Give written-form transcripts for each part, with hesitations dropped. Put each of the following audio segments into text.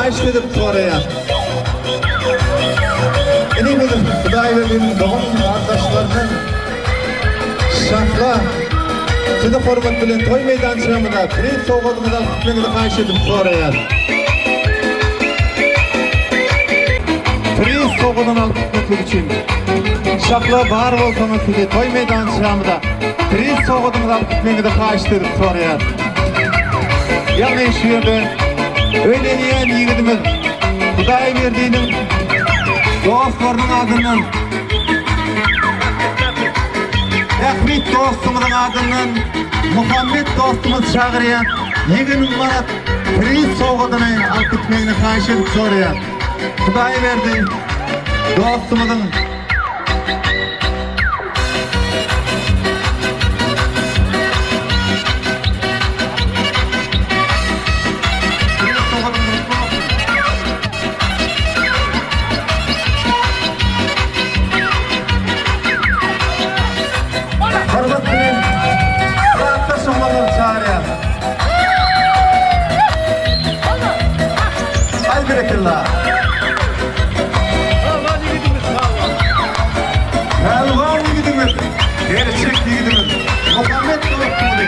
haýyşt edip soraýas. Inimiziň Hudaýberdiniň dogan gardaşlarynyň Şahla sizi hormat bilen toý meýdançamyza priz sowgadyňyzy alyp gitmegiňizi haýyş edip soraýas. Priz sowgadyny alyp gitmeklik üçin Şahla bar bolsaňyz sizi toý meýdançamyza priz sowgadyňyzy alyp gitmegiňizi haýyşt edip soraýas. Ýagny şu ýerde öýlenýän ýigidimiz Hudaýberdiniň dostlarynyň adyndan Bähbit dostumyzyň adyndan Muhammet dostumyz çagyrýar. Ýigin manat priz sowgadyny alyp gitmegini haýyş edip soraýar. Hudaýberdi dostumyzyň. Hormat bilen Zatdaş oglanlary çagyrýar. Aý berekella. Pälwan ýigidimiz pälwan. Pälwan ýigidimiz, gerçek ýigidimiz Muhammet dostumyzy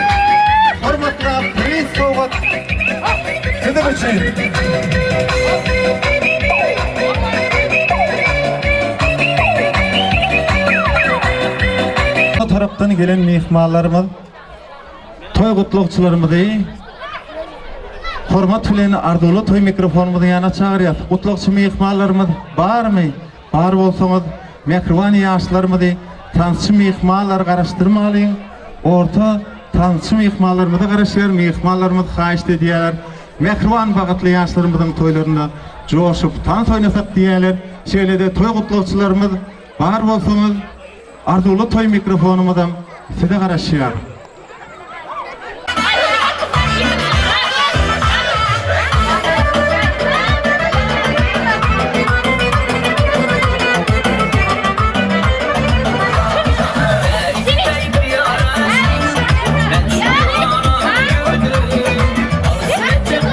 hormatlap priz sowgat Siziň üçin. Bu tarapdan gelen myhmanlarymyz, toý gutlagçylarymyzy hormat bilen arzuwly toý mikrofonymyzyň ýanyna çagyrýas. Gutlagçy myhmanlarymyz barmy? Bar bolsaňyz, mähriban ýaşlarymyzy tansçy myhmanlar garaşdyrmalyň. Orta tansçy myhmanlarymyza garaşýar, myhmanlarymyz haýyşt edýärler. Mähriban bagtly ýaşlarymyzyň toýlarynda joşup tans oýnasak diýýärler. Şeýle-de toý gutlagçylarymyz bar bolsaňyz, arzuwly toý mikrofonymyzam size garaşýar.